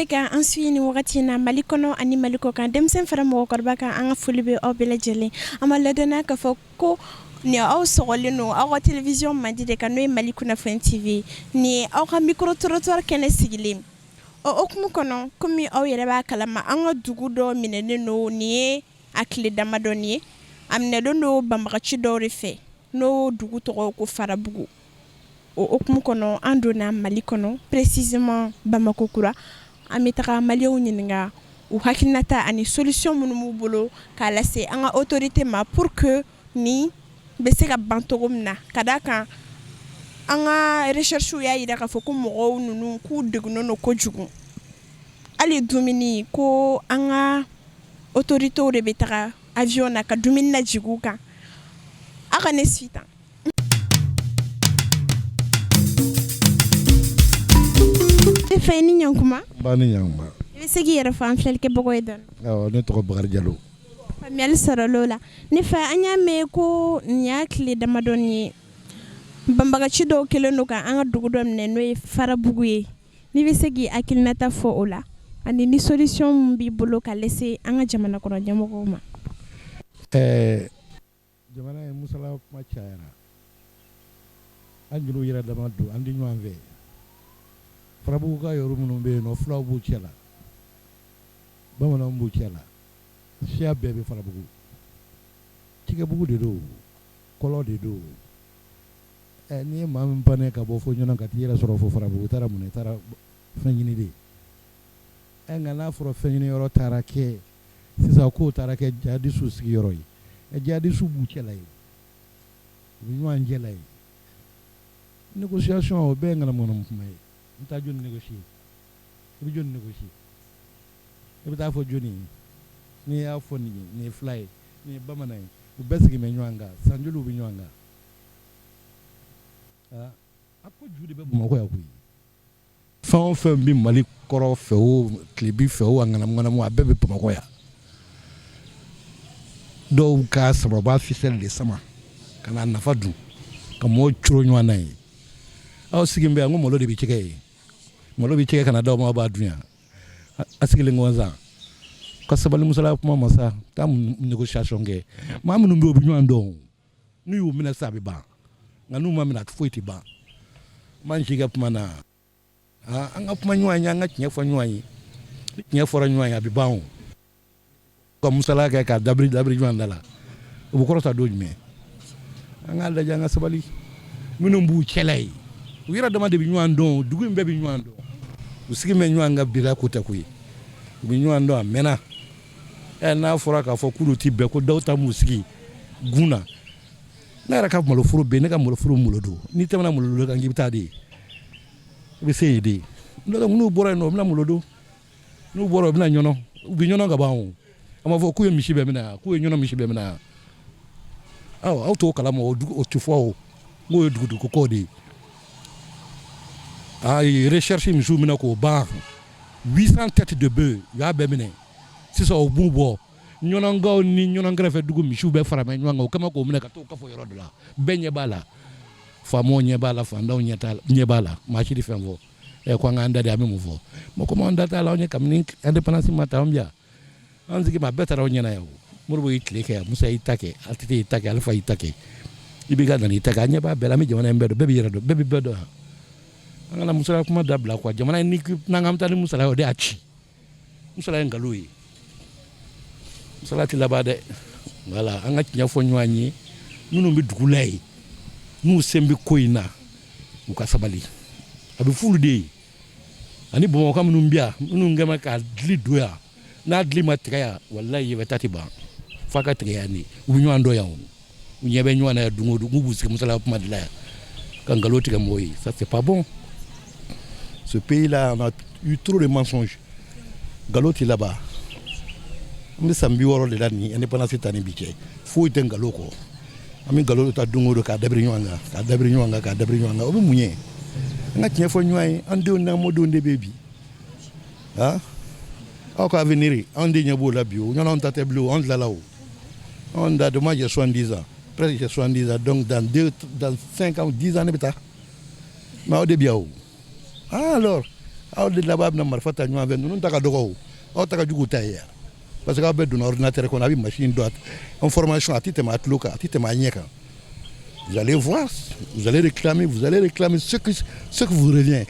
Minnu bɛ ka an suit nin wagati in na Mali kɔnɔ ani Mali kɔ kan, denmisɛn fara mɔgɔkɔrɔba kan, an ka foli bɛ aw bɛɛ lajɛlen. An b'a ladɔnniya k'a fɔ ko nin aw sɔgɔlen don aw ka télévision mandi de kan, n'o ye Mali Kunnafoni TV. Nin ye aw ka micro trottoir kɛnɛ sigilen. O hukumu kɔnɔ, komi aw yɛrɛ b'a kalama, an ka dugu dɔ minɛnen don nin ye a tile damadɔni ye. A minɛlen don banbagaci dɔw de fɛ, n'o dugu tɔgɔ ko Farabugu. O hukumu kɔnɔ, an donna Mali kɔnɔ, précisément Bamakɔ kura. An bɛ taga maliyɛnw ɲininka u hakilinata ani solution minnu b'u bolo k'a lase an ka autorité ma pour que nin bɛ se ka ban cogo min na. Ka d'a kan, an ka recherche y'a jira k'a fɔ ko mɔgɔw ninnu k'u degunnen don kojugu. Hali dumuni ko, an ka autorités de bɛ taga avion na ka dumuni lajigin u kan. Aw ka ne suit tan. Ne fa, i ni ɲankuma. Ba ni ɲankuma. I bɛ se k'i yɛrɛ fɔ an filɛlikɛbagaw ye dɔɔni? Awɔ, ne tɔgɔ Bakari Jalo. Faamuyali sɔrɔla o la. Ne fa, an y'a mɛn ko nin y'a tile damadɔni ye, banbagaci dɔw kɛlen don ka an ka dugu dɔ minɛ, n'o ye Farabugu ye. N'i bɛ se k'i hakilinata fɔ o la, ani ni solution min b'i bolo ka lase an ka jamana kɔnɔ ɲɛmɔgɔw ma. Ɛɛ, jamana ye musala kuma cayara, an jeliw yɛrɛ dama don an di ɲɔgɔn fɛ. Farabugu ka yɔrɔ minnu bɛ yen nɔ, fulaw b'u cɛ la, bamananw b'u cɛ la, siya bɛɛ bɛ Farabugu. Cikɛbugu de don, kɔlɔ de don. Ɛ, n'i ye maa min pannen ka bɔ fo ɲɔnɔ ka t'i yɛrɛ sɔrɔ fo Farabugu, i taara mun na? I taara fɛn ɲini de. Ɛ, nka n'a fɔra fɛn ɲini yɔrɔ taara kɛ sisan k'o taara kɛ jihadisiw sigiyɔrɔ ye, ɛ, jihadisiw b'u cɛla ye, u bɛ ɲɔgɔn cɛla ye. Négociation, o bɛɛ ye ŋanamuŋanamu kuma ye. N taa jɔni négocier? I bɛ jɔni négocier? I bɛ taa fɔ jɔni ye? N'i y'a fɔ nin ye, nin ye fila ye, nin ye bamanan ye, u bɛɛ sigilen bɛ ɲɔgɔn kan, san joli u bɛ ɲɔgɔn kan? A ko ju de bɛ Bamakɔ yan koyi. Fɛn o fɛn bɛ Mali kɔrɔ fɛ o, tilebin fɛ o, a ŋanamuŋanamu, a bɛɛ bɛ Bamakɔ yan. Dɔw ka samaba ficelle de sama ka n'a nafa dun ka mɔgɔw coro ɲɔgɔn na ye. Aw sigilen bɛ yan ko malo de bɛ cɛgɛ ye, malo bɛ cɛgɛ ka na d'aw ma, aw b'a dun yan a sigilen gansan. Ka sabali, musala kuma ma sa, taa négociation kɛ. Maa minnu bɛ yen, u bɛ ɲɔgɔn dɔn. N'u y'u minɛ sa, a bɛ ban, nka n'u ma minɛ, a foyi tɛ ban. N b'an si kɛ kuma na, an ka kuma ɲɔgɔn ye, an ka tiɲɛ fɔ ɲɔgɔn ye. Ni tiɲɛ fɔra ɲɔgɔn ye, a bɛ ban. O ka musala kɛ ka dabiri dabiri ɲɔgɔn da la, o bɛ kɔrɔta don jumɛn? An k'a lajɛ, an ka sabali. Minnu b'u cɛla ye, u yɛrɛ dama de bɛ ɲɔgɔn dɔn. Dugu in bɛɛ bɛ ɲɔgɔn dɔn, u sigi bɛ ɲɔgɔn kan bila ko tɛ koyi, u bɛ ɲɔgɔn dɔn a mɛnna. Ɛ, n'a fɔra k'a fɔ k'olu ti bɛn, ko dɔw ta m'u sigi gun na. Ne yɛrɛ ka maloforo bɛ yen, ne ka maloforo Molodo. N'i tɛmɛna Molodo kan k'i bɛ taa de, i bɛ se yen de. N'u bɔra yen nɔ, u bɛna Molodo. N'u bɔra, u bɛna Ɲɔnɔ. U bɛ Ɲɔnɔ ka ban. O an b'a fɔ k'u ye misi bɛɛ minɛ yan, k'u ye Ɲɔnɔ misi bɛɛ minɛ yan. Aw aw t'o kalama, o tɛ fɔ. O n k'o ye dugudugu ko de ye. A ye recherche misiw minɛ k'o ban, 800 têtes de bœuf, u y'a bɛɛ minɛ. Sisan u b'u bɔ Ɲɔnɔnkaw ni Ɲɔnɔ kɛrɛfɛ dugu misiw bɛɛ fara ɲɔgɔn kan, o kama k'o minɛ ka t'o kafo yɔrɔ dɔ la. Bɛɛ ɲɛ b'a la, faamaw ɲɛ b'a la, fantanw ɲɛ b'a la, maa si tɛ fɛn fɔ. Ɛ, ko an k'an da de, an bɛ mun fɔ? Bon, komi an da t'a la, anw ye kabini indépendance ma ta, anw bi yan, an sigi ma, bɛɛ taara aw ɲɛna yan. O Modibo y'i tile kɛ yan, Musa y'i ta kɛ, ATT y'i ta kɛ, Alpha y'i ta kɛ, IBK nana i ta kɛ. An ɲɛ b'a bɛɛ la. An bɛ jamana in bɛɛ dɔn, bɛɛ b'i yɛrɛ dɔn, bɛɛ bɛ bɛɛ dɔn yan. An kana musala kuma dabila quoi. Jamana in, ni n'an k'an bɛ taa ni musala ye, o de y'a ci. Musala ye nkalon ye, musala tɛ laban dɛ. Voilà, an ka tiɲɛ fɔ ɲɔgɔn ye. Minnu bɛ dugu la yen, n'u sen bɛ ko in na, u ka sabali. A bɛ f'olu de ye, ani Bamakɔ minnu bɛ yan, minnu kɛn bɛ ka dili don yan. N'a dili ma tigɛ yan, walayi, bɛ ta tɛ ban f'a ka tigɛ yan de. U bɛ ɲɔgɔn dɔn yan, o u ɲɛ bɛ ɲɔgɔn na yan don o don, k'u b'u sigi musala kuma de la yan ka nkalon tigɛ mɔgɔw ye, ça c'est pas bon. Ce pays là, on a eu trop de mensonges. Nkalon tɛ laban. An bɛ san 60 de la nin indépendance ta ni bi cɛ, foyi tɛ nkalon kɔ. An bɛ nkalon ta don o don k'a dabiri ɲɔgɔn kan, k'a dabiri ɲɔgɔn kan, k'a dabiri ɲɔgɔn kan. O bɛ mun ye? An ka tiɲɛ fɔ ɲɔgɔn ye. An denw n'an mɔdenw de bɛ bi. Ah, aw ka avenir, anw de ɲɛ b'o la bi. O ɲɔgɔn ta tɛ bilen o, anw tilala o. Anw da moi j'ai 70 ans, presque, j'ai 70 ans, donc dans deux, dans 5 ans, 10 ans, ne bɛ taa, mais aw de bi yan o. Ah, alors Aw de laban bɛna marifa ta ɲɔgɔn fɛ. Ninnu ta ka dɔgɔ o, aw ta ka jugu ta ye yan, parce que aw bɛɛ donna ordinateur kɔnɔ, a bɛ machine dɔn information, a tɛ tɛmɛ a tulo kan, a tɛ tɛmɛ a ɲɛ kan. Vous allez voir, vous allez réclamer, vous allez réclamer ce qui vous revient.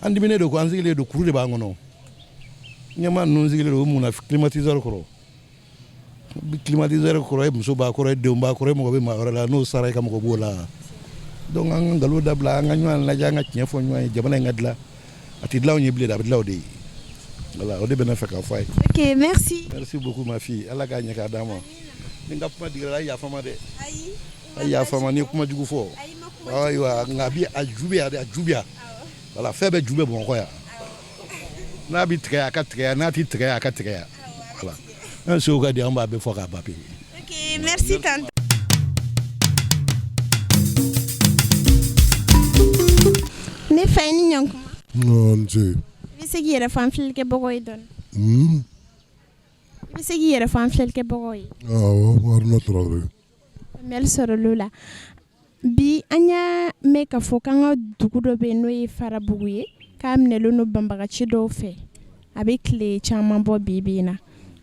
An diminen don ko an sigilen don, kuru de b'an kɔnɔ. Ɲɛmaa ninnu sigilen don mun na? Climatiseur kɔrɔ, climatiseur kɔrɔ, e muso b'a kɔrɔ, e denw b'a kɔrɔ, e mɔgɔ bɛ maa wɛrɛ la, n'o sara, e ka mɔgɔ b'o la. Donc an ka nkalon dabila, an ka ɲɔgɔn lajɛ, an ka tiɲɛ fɔ ɲɔgɔn ye. Jamana in ka dilan, a tɛ dilan anw ye bilen dɛ, a bɛ dilan o de ye. Voilà, o de bɛ ne fɛ k'a fɔ a ye. Ok, merci. Merci beaucoup, ma fille. Ala k'a ɲɛ k'a d'an ma. Ni n ka kuma digira, a ye yafa n ma dɛ, a ye yafa n ma ni ye kuma jugu fɔ. Ayiwa, nka a bi a ju bɛ yan dɛ, a ju bɛ yan. Voilà, fɛn bɛɛ ju bɛ Bamakɔ yan. N'a bɛ tigɛ yan, a ka tigɛ yan. N'a tɛ tigɛ yan, a ka tigɛ yan. Voilà, an sew ka di, an b'a bɛɛ fɔ k'a ban pewu. Ok, merci, tante. Ne fa, i ni ɲankuma. N ce. I bɛ se k'i yɛrɛ fɔ an filɛlikɛbagaw ye dɔɔni? I bɛ se k'i yɛrɛ fɔ an filɛlikɛbagaw ye? Awɔ, Haruna Tarawele. Faamuyali sɔrɔla o la. Bi an y'a mɛn k'a fɔ k'an ka dugu dɔ bɛ yen, n'o ye Farabugu ye, k'a minɛlen don banbagaci dɔw fɛ, a bɛ tile caman bɔ bi bi in na.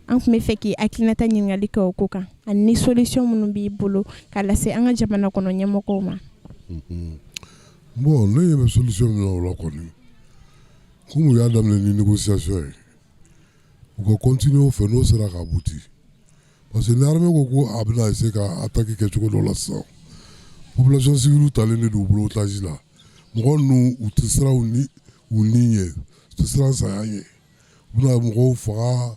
An tun bɛ fɛ k'i hakilinata ɲininkali kɛ o ko kan, ani ni solution minnu b'i bolo k'a lase an ka jamana kɔnɔ ɲɛmɔgɔw ma. Bon, ne ɲɛ bɛ solution min na o la kɔni, komi u y'a daminɛ ni négociation ye, u ka continuer o fɛ n'o sera ka aboutir, parce que ni armée ko ko a bɛna essayer ka attaque kɛ cogo dɔ la sisan, population civile talen de don u bolo otage la. Mɔgɔ ninnu, u tɛ siran u ni u ni ɲɛ, u tɛ siran saya ɲɛ, u bɛna mɔgɔw faga,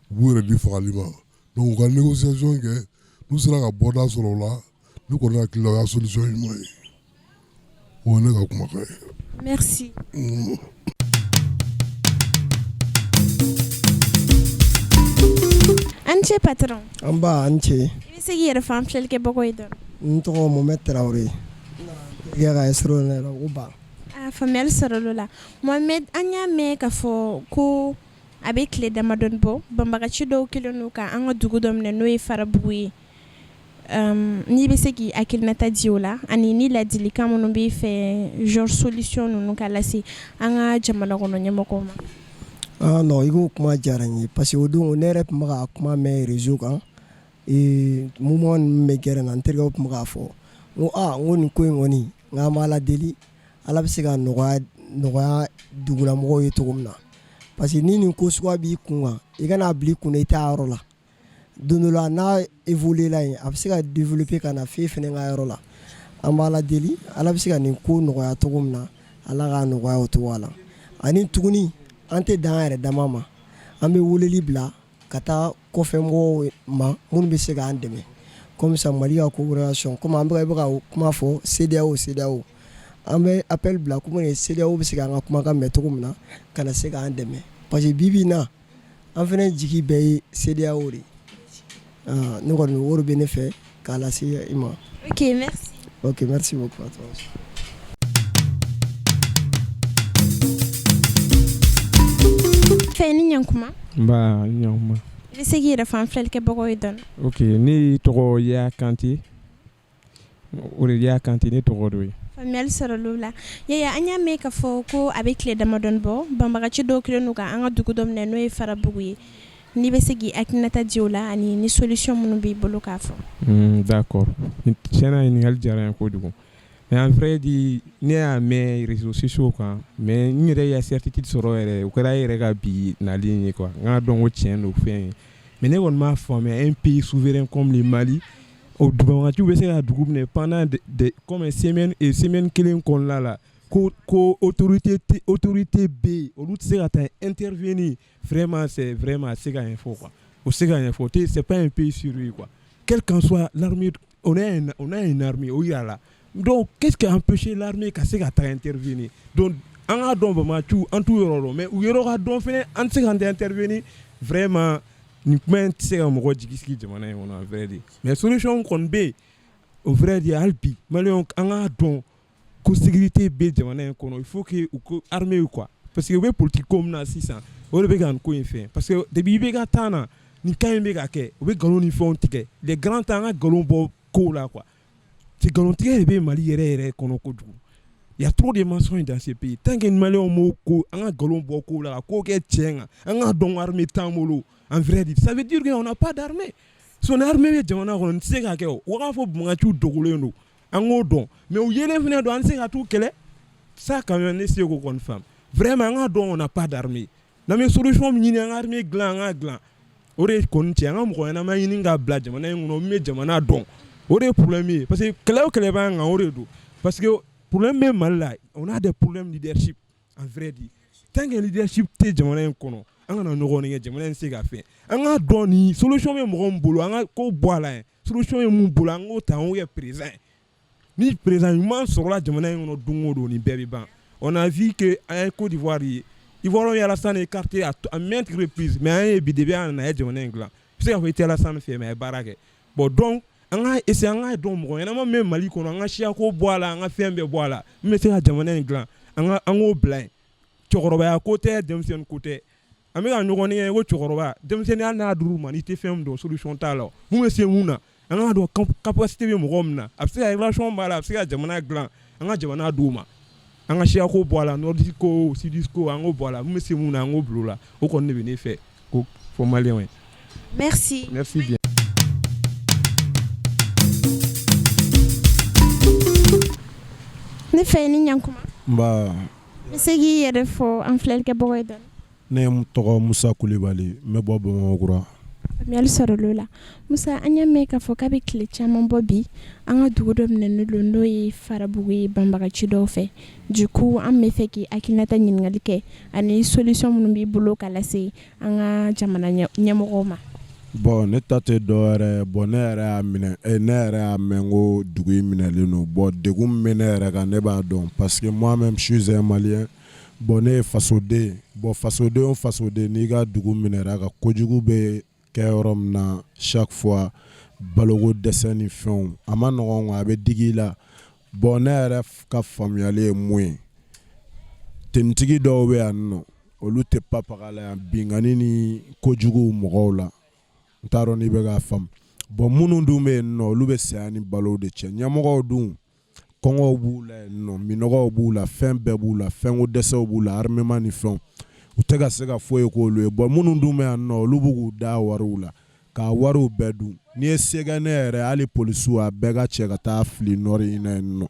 u b'u yɛrɛ di fagali ma. Donc u ka négociation kɛ, n'u sera ka bɔda sɔrɔ o la, ne kɔni hakili la, o y'a solution ɲuman ye. O ye ne ka kumakan ye. Merci. An ce, patron. An ba, an ce. I bɛ se k'i yɛrɛ fɔ an filɛlikɛbagaw ye dɔɔni? N tɔgɔ Mohamed Traoré. N ka extraordinaire ko ba. A faamuyali sɔrɔla o la. Mohamed, an y'a mɛn k'a fɔ ko a bɛ tile damadɔni bɔ, banbagaci dɔw kɛlen don ka an ka dugu dɔ minɛ, n'o ye Farabugu ye. N'i bɛ se k'i hakilinata di o la, ani ni ladilikan minnu b'i fɛ, genre solution ninnu ka lase an ka jamana kɔnɔ ɲɛmɔgɔw ma. Ah non, i k'o kuma diyara n ye, parce que o don ne yɛrɛ tun bɛ ka kuma mɛn réseau kan, mouvement ninnu bɛ gɛrɛ na, n terikɛw tun bɛ k'a fɔ. N ko aa, n ko nin ko in kɔni, n k'an b'Ala deli, Ala bɛ se ka nɔgɔya nɔgɔya dugulamɔgɔw ye cogo min na, parce que ni nin ko suguya b'i kun kan, i kan'a bila i kunna i t'a yɔrɔ la. Don dɔ la, n'a évolué la yen, a bɛ se ka développer ka na f'e fana ka yɔrɔ la. An b'Ala deli, Ala bɛ se ka nin ko nɔgɔya cogo min na, Ala k'a nɔgɔya o cogoya la. Ani tuguni, an tɛ dan an yɛrɛ dama ma, an bɛ weleli bila ka taa kɔfɛ mɔgɔw ma minnu bɛ se k'an dɛmɛ, comme ça Mali ka coopération, comme an bɛ ka kuma fɔ CEDEAO, CEDEAO, an bɛ appel bila komi CEDEAO bɛ se k'an ka kumakan mɛn cogo min na, ka na se k'an dɛmɛ, parce que bi bi in na, an fana jigi bɛɛ ye CEDEAO de ye. Ne kɔni, o de bɛ ne fɛ k'a lase i ma. Ok, merci. Ok, merci beaucoup à toi aussi. Fɛ ni ɲankuma. Nba, ni ɲankuma. I bɛ se k'i yɛrɛ fɔ an filɛlikɛbagaw ye dɔɔni? Ok, ne tɔgɔ Yaya Kante. O de Yaya Kante, ne tɔgɔ d'o ye. Faamuyali sɔrɔla o la. Yaya, an y'a mɛn k'a fɔ ko a bɛ tile damadɔni bɔ, banbagaci dɔw kɛlen don ka an ka dugu dɔ minɛ, n'o ye Farabugu ye. N'i bɛ se k'i hakilinata di o la, ani ni solution minnu b'i bolo k'a fɔ. D'accord, tiɲɛna, ɲininkali diyara n ye kojugu. Mais en vrai dire, ne y'a mɛn réseaux sociaux kan, mais n yɛrɛ ya certitude sɔrɔ yɛrɛ, o kɛra e yɛrɛ ka bi nali ye quoi. N k'a dɔn ko tiɲɛ don fɛn ye. Mais ne kɔni m'a faamuya, un pays souverain comme le Mali, o banbagaciw bɛ se ka dugu minɛ pendant de comme semaine et semaine kelen kɔnɔna la, ko autorité bɛ yen, olu tɛ se ka taa intervenir. Vraiment, c'est vraiment, a tɛ se ka ɲɛfɔ quoi, o tɛ se ka ɲɛfɔ. C'est pas un pays sérieux quoi. Quel qu'en soit l'armée, on a une armée, o yira la. Donc qu'est-ce qui a empêché l'armée ka se ka taa intervenir? Donc an k'a dɔn, banbagaciw, an t'u yɔrɔ dɔn, mais u yɔrɔ ka dɔn fɛnɛ, an tɛ se k'an intervenir. Vraiment, nin kuma in tɛ se ka mɔgɔ jigi sigi jamana in kɔnɔ, en vrai dire. Mais solution kɔni bɛ yen, au vrai dire, hali bi maliyɛnw, an k'a dɔn ko sécurité bɛ jamana in kɔnɔ. Il faut que u ko armée quoi, parce que u bɛ politique ko min na sisan, o de bɛ ka nin ko in fɛn, parce que depuis IBK temps na, nin cas in bɛ ka kɛ, u bɛ nkalon ni fɛnw tigɛ. Les grands temps, an ka nkalon bɔ kow la quoi, c'est nkalon tigɛ de bɛ Mali yɛrɛ yɛrɛ kɔnɔ kojugu. Il y a trop de mensonges dans ce pays. Tant que Maliens m'o ko an ka nkalon bɔ kow la ka ko kɛ tiɲɛ kan, an k'a dɔn ko armée t'an bolo, en vrai dire, ça veut dire qu'on n'a pas d'armée. Sinon ni armée bɛ jamana kɔnɔ, nin tɛ se ka kɛ o. U k'a fɔ banbaganciw dogolen don, an k'o dɔn, mais u yelen fana don, an tɛ se ka t'u kɛlɛ. Ça quand même, ne se k'o kɔni faamu. Vraiment, an k'a dɔn on n'a pas d'armée. N'an bɛ solution min ɲini, an ka armée dilan, an k'a dilan. O de kɔni cɛ, an ka mɔgɔ ɲɛnama ɲini k'a bila jamana in kɔnɔ min bɛ jamana dɔn. O de ye problème ye, parce que kɛlɛ o kɛlɛ b'an kan, o de don. Parce que problème bɛ Mali la, on a des problèmes leadership, en vrai dire. Tant que leadership tɛ jamana in kɔnɔ, an kana ɲɔgɔn nɛgɛ, jamana in tɛ se ka fɛn. An k'a dɔn ni solution bɛ mɔgɔ min bolo, an ka ko bɔ a la yen. Solution ye mun bolo, an k'o ta, an k'o kɛ président ye. Ni président ɲuman sɔrɔla jamana in kɔnɔ don o don, nin bɛɛ bɛ ban. On a vu que an ye Côte d'Ivoire ye, Ivoiriens ye Alassane écarté à maintes reprises, mais an ye bi, depuis an nana, a ye jamana in dilan. I bɛ se k'a fɔ i tɛ Alassane fɛ, mais a ye baara kɛ. Bon, donc an ka essayer, an k'a dɔn mɔgɔ ɲɛnama min bɛ Mali kɔnɔ, an ka siyako bɔ a la, an ka fɛn bɛɛ bɔ a la, min bɛ se ka jamana in dilan, an ka an k'o bila yen. Cɛkɔrɔbaya ko tɛ, denmisɛnnin ko tɛ. An bɛ ka ɲɔgɔn nɛgɛn ko cɛkɔrɔba, denmisɛnnin, hali n'a dir'u ma, n'i tɛ fɛn min dɔn, solution t'a la. Mun bɛ se mun na, an k'a dɔn capacité bɛ mɔgɔ min na, a bɛ se ka relation b'a la, a bɛ se ka jamana dilan, an ka jamana d'u ma. An ka siyako bɔ a la, nordiste ko, sudiste ko, an k'o bɔ a la. Mun bɛ se mun na, an k'o bila o la. O kɔni de bɛ ne fɛ ko fɔ maliyɛnw ye. Merci. Merci bien. Ne fɛ, ni ɲankuma. Nba. I bɛ se k'i yɛrɛ fɔ an filɛlikɛbagaw ye dɔɔni. Ne tɔgɔ Musa Kulibali, n bɛ bɔ Bamakɔkura. Faamuyali sɔrɔla o la. Musa, an y'a mɛn k'a fɔ k'a bɛ tile caman bɔ bi, an ka dugu dɔ minɛnen don, n'o ye Farabugu ye, banbagaci dɔw fɛ. Du coup, an bɛ fɛ k'i hakilinata ɲininkali kɛ ani solution minnu b'i bolo ka lase an ka jamana ɲɛmɔgɔw ma. Bon, ne ta tɛ dɔwɛrɛ. Bon, ne yɛrɛ y'a minɛ, ne yɛrɛ y'a mɛn ko dugu in minɛlen don. Bon, degun min bɛ ne yɛrɛ kan, ne b'a dɔn, parce que moi-même, je suis un Malien. Bon, ne ye fasoden. Bon, fasoden o fasoden, n'i ka dugu minɛra, ka kojugu bɛ kɛ yɔrɔ min na chaque fois, baloko dɛsɛ ni fɛnw, a ma nɔgɔn, a bɛ digi i la. Bon, ne yɛrɛ ka faamuyali ye mun ye, tenitigi dɔw bɛ yan nɔ, olu tɛ papaga la yan, binkanni ni kojuguw mɔgɔw la, n t'a dɔn n'i bɛ k'a faamu. Bon, minnu dun bɛ yen nɔ, olu bɛ saya ni balo de cɛ. Ɲɛmɔgɔw dun, kɔngɔw b'u la yen nɔ, minɔgɔw b'u la, fɛn bɛɛ b'u la, fɛnko dɛsɛw b'u la, armement ni fɛnw, u tɛ ka se ka foyi k'olu ye. Bon, minnu dun bɛ yan nɔ, olu b'u k'u da wariw la k'a wariw bɛɛ dun. N'i ye se kɛ ne yɛrɛ, hali polisiw, a bɛɛ ka cɛ ka taa fili nord in na yen nɔ.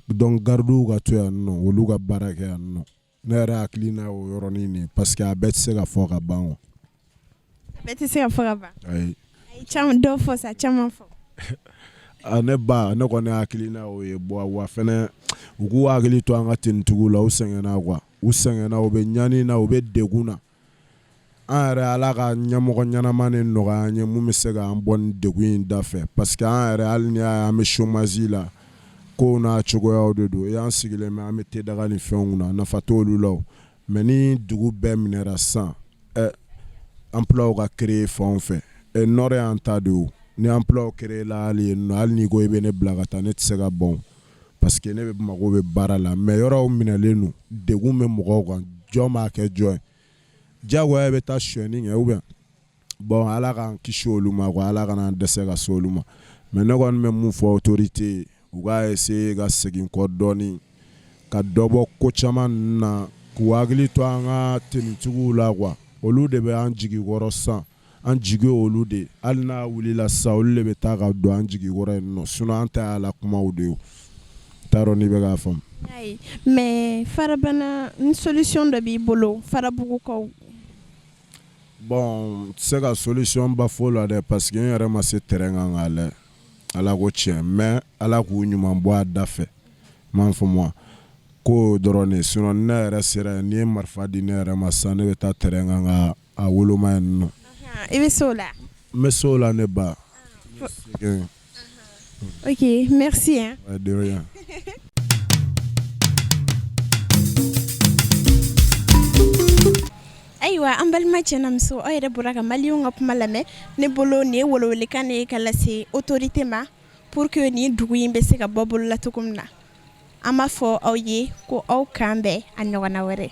Donc gardiw ka to yan nɔ, olu ka baara kɛ yan nɔ. Ne yɛrɛ hakilina y'o yɔrɔnin de ye, parce que a bɛɛ tɛ se ka fɔ ka ban o. A bɛɛ tɛ se ka fɔ ka ban. Ayi. A ye caman dɔ fɔ sa, caman fɔ. A ne ba, ne kɔni hakilina y'o ye. Bon, wa fɛnɛ u k'u hakili to an ka tenitigiw la, u sɛgɛnna quoi, u sɛgɛnna, u bɛ ɲani na, u bɛ degun na. An yɛrɛ, Ala ka ɲɛmɔgɔ ɲɛnama de nɔgɔya an ye mun bɛ se k'an bɔ nin degun in da fɛ, parce que an yɛrɛ, hali ni y'a ye an bɛ chômage la, kow n'a cogoyaw de don. I y'an sigilen bɛ, an bɛ tedaga ni fɛnw kunna, nafa t'olu la o. Mais ni dugu bɛɛ minɛra sisan, ɛ emploi ka créer fanw fɛ, ɛ nord y'an ta de ye o. Ni emploi créer la hali yen nɔ, hali n'i ko i bɛ ne bila ka taa, ne tɛ se ka ban, parce que ne bɛ mago bɛ baara la. Mais yɔrɔw minɛlen don, degun bɛ mɔgɔw kan, jɔn b'a kɛ jɔn ye? Diyagoya i bɛ taa sonyɛni kɛ ou bien. Bon, Ala k'an kisi olu ma quoi, Ala kana an dɛsɛ ka se olu ma. Mais ne kɔni bɛ mun fɔ autorité ye, u k'a essayer ka segin kɔ dɔɔni, ka dɔ bɔ ko caman ninnu na, k'u hakili to an ka tenitigiw la quoi. Olu de bɛ an jigi kɔrɔ sisan, an jigi olu de. Hali n'a wulila sisan, olu de bɛ taa ka don an jigi kɔrɔ yen nɔ. Sinon an ta y'a la kumaw de ye. N t'a dɔn n'i bɛ k'a faamu. Mais Farabana, ni solution dɔ b'i bolo Farabugukaw. Bon, n tɛ se ka solution ba fɔ o la dɛ, parce que n yɛrɛ ma se terrain kan k'a lajɛ, Ala ko tiɲɛ. Mais Ala k'u ɲuman bɔ a da fɛ, n m'a faamu wa? Ko dɔrɔn de. Sinon ni ne yɛrɛ sera yen, n'i ye marifa di ne yɛrɛ ma sisan, ne bɛ taa terrain kan ka a woloma yen nɔ. I bɛ se o la? N bɛ se o la, ne ba. Ok, merci hein. Ouais, de rien. Ayiwa, an balima cɛ n'a muso, aw yɛrɛ bɔra ka maliyɛnw ka kuma lamɛn. Ne bolo, nin ye welewelekan de ye ka lase autorité ma pour que nin dugu in bɛ se ka bɔ bolo la cogo min na. An b'a fɔ aw ye ko aw k'an bɛn a ɲɔgɔnna wɛrɛ.